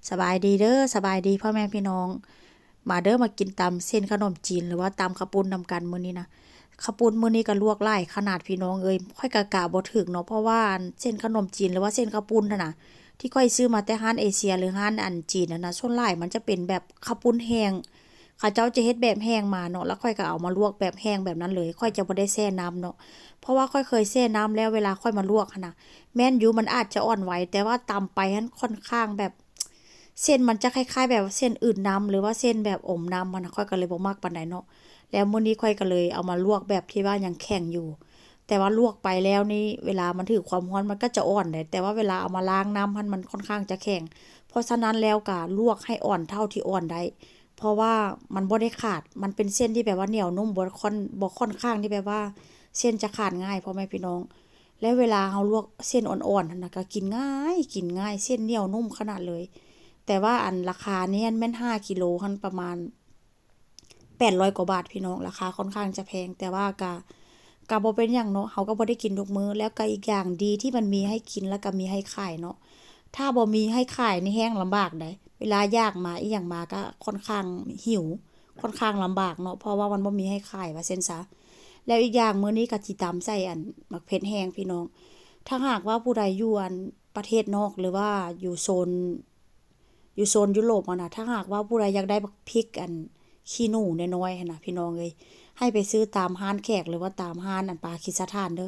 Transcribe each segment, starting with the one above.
ສະບາຍດີເດີ ສະບາຍດີພໍ່ແມ່ພີ່ນ້ອງ ມາເດີ ມາກິນຕຳເສັ້ນຂະໜົມຈີນ ຫຼືວ່າຕຳເຂົ້າປຸ້ນນຳກັນມື້ນີ້ນະ. ເຂົ້າປຸ້ນມື້ນີ້ກໍລວກຫຼາຍຂະໜາດພີ່ນ້ອງເອີຍ ຂ້ອຍກໍກະບໍ່ຖືກເນາະ ເພາະວ່າອັນເສັ້ນຂະໜົມຈີນ ຫຼືວ່າເສັ້ນເຂົ້າປຸ້ນຫັ້ນນະ ທີ່ຂ້ອຍຊື້ມາແຕ່ຮ້ານເອເຊຍ ຫຼືຮ້ານອັນຈີນຫັ້ນນະ ສ່ວນຫຼາຍມັນຈະເປັນແບບເຂົ້າປຸ້ນແຫ້ງ ເຂົາເຈົ້າຈະເຮັດແບບແຫ້ງມາເນາະ ແລ້ວຂ້ອຍກໍເອົາມາລວກແບບແຫ້ງແບບນັ້ນເລີຍ ຂ້ອຍຈະບໍ່ໄດ້ແຊ່ນ້ຳເນາະ ເພາະວ່າຂ້ອຍເຄີຍແຊ່ນ້ຳແລ້ວ ເວລາຂ້ອຍມາລວກຫັ້ນນະ ແມ່ນຢູ່ມັນອາດຈະອ່ອນໄວ ແຕ່ວ່າຕຳໄປຫັ້ນຂ້ອນຂ້າງແບບ ເສັ້ນມັນຈະຄ້າຍໆແບບວ່າເສັ້ນອືດນ້ຳ ຫຼືວ່າເສັ້ນແບບອົມນ້ຳຫັ້ນນະ ຂ້ອຍກໍເລີຍບໍ່ມັກປານໃດເນາະ. ແລ້ວມື້ນີ້ຂ້ອຍກໍເລີຍເອົາມາລວກແບບທີ່ວ່າຍັງແຂງຢູ່ ແຕ່ວ່າລວກໄປແລ້ວນີ້ ເວລາມັນຖືກຄວາມຮ້ອນມັນກໍຈະອ່ອນເດ້ ແຕ່ວ່າເວລາເອົາມາລ້າງນ້ຳຫັ້ນມັນຂ້ອນຂ້າງຈະແຂງ ເພາະສະນັ້ນແລ້ວກໍລວກໃຫ້ອ່ອນເທົ່າທີ່ອ່ອນໄດ້ ເພາະວ່າມັນບໍ່ໄດ້ຂາດ ມັນເປັນເສັ້ນທີ່ແບບວ່າໜຽວນຸ້ມ ບໍ່ຄ່ອນ ບໍ່ຄ່ອນຂ້າງທີ່ແບບວ່າເສັ້ນຈະຂາດງ່າຍ ພໍ່ແມ່ພີ່ນ້ອງ. ແລ້ວເວລາເຮົາລວກເສັ້ນອ່ອນໆຫັ້ນນະ ກໍກິນງ່າຍ ກິນງ່າຍ ເສັ້ນໜຽວນຸ້ມຂະໜາດເລີຍ. ແຕ່ວ່າອັນລາຄານີ້ຫັ້ນແມ່ນຫ້າກິໂລຫັ້ນປະມານແປດຮ້ອຍກວ່າບາດພີ່ນ້ອງ ລາຄາຄ່ອນຂ້າງຈະແພງ ແຕ່ວ່າກະ ກະບໍ່ເປັນຫຍັງເນາະ ເຮົາກໍບໍ່ໄດ້ກິນທຸກມື້. ແລ້ວກໍອີກຢ່າງດີທີ່ມັນມີໃຫ້ກິນ ແລ້ວກໍມີໃຫ້ຂາຍເນາະ ຖ້າບໍ່ມີໃຫ້ຂາຍນີ້ແຮງລຳບາກໃດ໋ ເວລາຢາກມາອີ່ຫຍັງມາກໍຄ່ອນຂ້າງຫິວ ຄ່ອນຂ້າງລຳບາກເນາະ ເພາະວ່າມັນບໍ່ມີໃຫ້ຂາຍວ່າຊັ້ນຊະ. ແລ້ວອີກຢ່າງມື້ນີ້ກໍຊິຕຳໃສ່ອັນໝາກເຜັດແຫ້ງພີ່ນ້ອງ ຖ້າຫາກວ່າຜູ້ໃດຢູ່ອັນປະເທດນອກ ຫຼືວ່າຢູ່ໂຊນ ຢູ່ໂຊນຢູໂຣບຫັ້ນນະ ຖ້າຫາກວ່າຜູ້ໃດຢາກໄດ້ບັກພິກອັນຂີ້ໜູນ້ອຍໆຫັ້ນນະ ພີ່ນ້ອງເອີຍ ໃຫ້ໄປຊື້ຕາມຮ້ານແຂກ ຫຼືວ່າຕາມຮ້ານອັນປາກິສຖານເດີ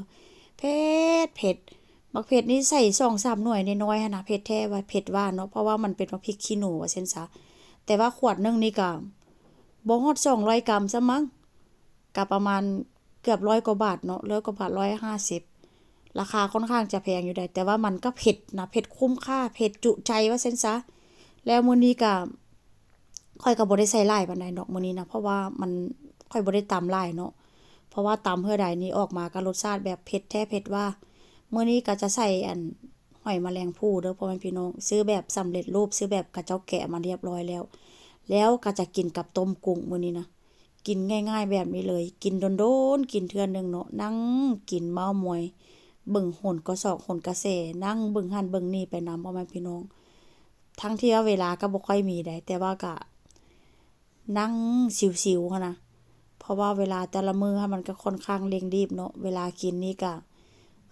ເຜັດ ເຜັດ ບັກເຜັດນີ້ໃສ່ສອງສາມໜ່ວຍນ້ອຍໆຫັ້ນນະ ເຜັດແທ້ວ່າເຜັດວ່າເນາະ ເພາະວ່າມັນເປັນບັກພິກຂີ້ໜູວ່າຊັ້ນຊະ. ແຕ່ວ່າຂວດໜຶ່ງນີ້ກໍບໍ່ຮອດສອງຮ້ອຍກຣາມຊ້ຳມັງ ກໍປະມານເກືອບຮ້ອຍກວ່າບາດເນາະ ຮ້ອຍກວ່າບາດ ຮ້ອຍຫ້າສິບ ລາຄາຄ່ອນຂ້າງຈະແພງຢູ່ໃດ໋ ແຕ່ວ່າມັນກໍເຜັດນະ ເຜັດຄຸ້ມຄ່າ ເຜັດຈຸໃຈວ່າຊັ້ນຊະ. ແລ້ວມື້ນີ້ກໍ ຂ້ອຍກໍບໍ່ໄດ້ໃສ່ຫຼາຍປານໃດດອກມື້ນີ້ນະ ເພາະວ່າມັນ ຂ້ອຍບໍ່ໄດ້ຕຳຫຼາຍເນາະ ເພາະວ່າຕຳເທື່ອໃດນີ້ອອກມາກໍລົດຊາດແບບເຜັດແທ້ເຜັດວ່າ. ມື້ນີ້ກໍຈະໃສ່ອັນຫອຍມະແລງພູເດີພໍ່ແມ່ພີ່ນ້ອງ ຊື້ແບບສຳເລັດຮູບ ຊື້ແບບເຂົາເຈົ້າແກະມາຮຽບຮ້ອຍແລ້ວ ແລ້ວກໍຈະກິນກັບຕົ້ມກຸ້ງມື້ນີ້ນະ. ກິນງ່າຍໆແບບນີ້ເລີຍ ກິນດົນໆກິນເທື່ອໜຶ່ງເນາະ ນັ່ງກິນເມົາມອຍ ເບິ່ງໂຫນກະສອກໂຫນກະແສ ນັ່ງເບິ່ງຫັ້ນເບິ່ງນີ້ໄປນຳພໍ່ແມ່ພີ່ນ້ອງ. ທັງທີ່ວ່າເວລາກໍບໍ່ຄ່ອຍມີໃດ໋ ແຕ່ວ່າກະນັ່ງຊິວໆຫັ້ນນະ ເພາະວ່າເວລາແຕ່ລະມື້ຫັ້ນມັນກໍຄ່ອນຂ້າງເລັ່ງລີບເນາະ ເວລາກິນນີ້ກະ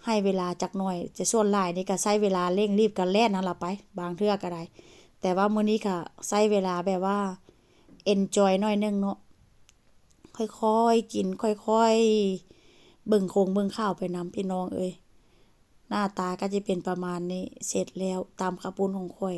ໃຫ້ເວລາຈັກໜ່ອຍ ແຕ່ສ່ວນຫຼາຍນີ້ກະໃຊ້ເວລາເລັ່ງລີບ ກະແລ່ນຫັ້ນລະໄປ ບາງເທື່ອກະໄດ້ ແຕ່ວ່າມື້ນີ້ກະໃຊ້ເວລາແບບວ່າ ເອັນຈອຍໜ້ອຍໜຶ່ງເນາະ ຄ່ອຍໆກິນ ຄ່ອຍໆເບິ່ງຄົງເບິ່ງຂ່າວໄປນຳ ພີ່ນ້ອງເອີຍ. ໜ້າຕາກໍຈະເປັນປະມານນີ້ ເສັດແລ້ວ ຕຳເຂົ້າປຸ້ນຂອງຂ້ອຍ